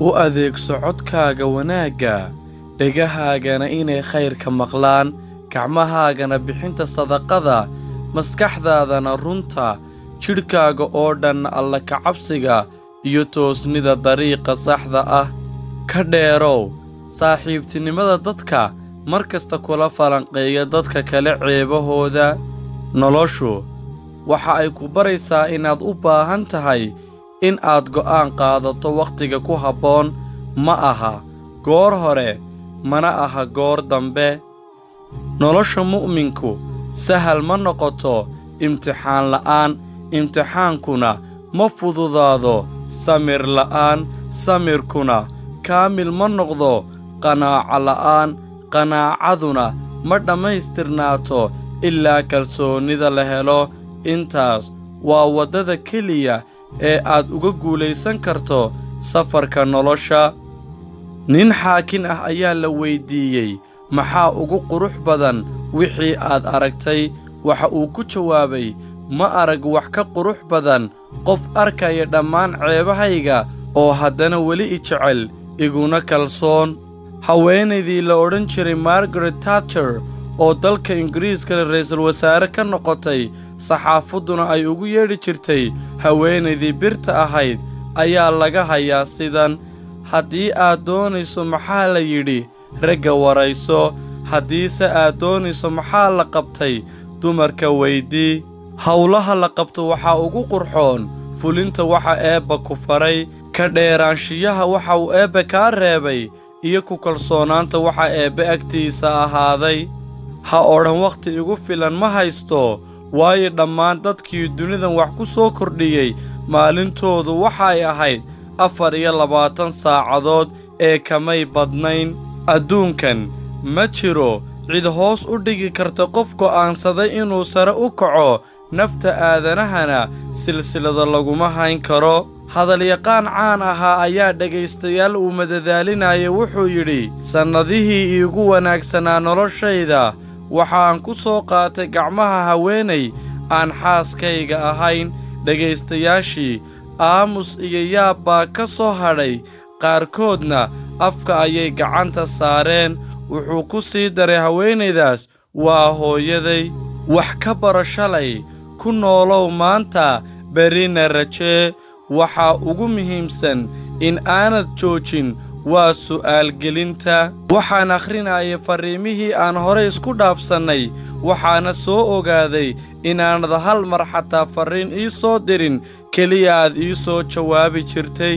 U adeegso codkaaga wanaagga, dhegahaagana inay khayrka maqlaan, gacmahaagana bixinta sadaqada, maskaxdaadana runta, jidhkaaga oo dhan Alla ka cabsiga iyo toosnida dariiqa saxda ah. Ka dheerow saaxiibtinimada dadka mar kasta kula falanqeeya dadka kale ceebahooda. Noloshu waxa ay ku baraysaa inaad u baahan tahay in aad go'aan qaadato wakhtiga ku habboon. Ma aha goor hore, mana aha goor dambe. Nolosha mu'minku sahal ma noqoto imtixaan la'aan, imtixaankuna ma fududaado samir la'aan, samirkuna kaamil ma noqdo qanaaco la'aan, qanaacaduna ma dhammaystirnaato ilaa kalsoonida la helo. Intaas waa waddada keliya ee aad uga guulaysan karto safarka nolosha. Nin xaakin ah ayaa la weydiiyey, "Maxaa ugu qurux badan wixii aad aragtay?" Waxa uu ku jawaabay, "Ma arag wax ka qurux badan qof arkaya dhammaan ceebahayga oo haddana weli i jecel, iguna kalsoon." Haweenaydii la odhan jiray Margaret Thatcher oo dalka Ingiriiska ra'iisul wasaare ka noqotay, saxaafadduna ay ugu yeedhi jirtay haweenaydii birta ahayd, ayaa laga hayaa sidan: "Haddii aad doonayso maxaa la yidhi, ragga warayso; haddiise aad doonayso maxaa la qabtay, dumarka weydii." Howlaha la qabto waxaa ugu qurxoon fulinta waxa Eebba ku faray, ka dheeraanshiyaha waxa uu Eebbe kaa reebay, iyo ku kalsoonaanta waxa Eebbe agtiisa ahaaday. Ha odhan "Wakhti igu filan ma haysto," waayo dhammaan dadkii dunidan wax ku soo kordhiyey maalintoodu waxay ahayd 24 saacadood ee kamay badnayn. Adduunkan ma jiro cid hoos u dhigi karta qof go'aansaday inuu sare u kaco, nafta aadanahana silsilado laguma hayn karo. Hadalyaqaan caan ahaa ayaa dhegaystayaal uu madadaalinaya wuxuu yidhi, "Sannadihii iigu wanaagsanaa noloshayda waxaan ku soo qaatay gacmaha haweenay aan xaaskayga ahayn." Dhegaystayaashii aamus iyo yaab baa ka soo hadhay, qaarkoodna afka ayay gacanta saareen. Wuxuu ku sii daray, "Haweenaydaas waa hooyaday." Wax ka baro shalay, ku noolow maanta, berrina rajee. Waxaa ugu muhiimsan in aanad joojin waa su'aalgelinta. Waxaan akhrinayay farriimihii aan hore isku dhaafsannay, waxaana soo ogaaday inaanad hal mar xataa farriin ii soo dirin, keliya aad ii soo jawaabi jirtay.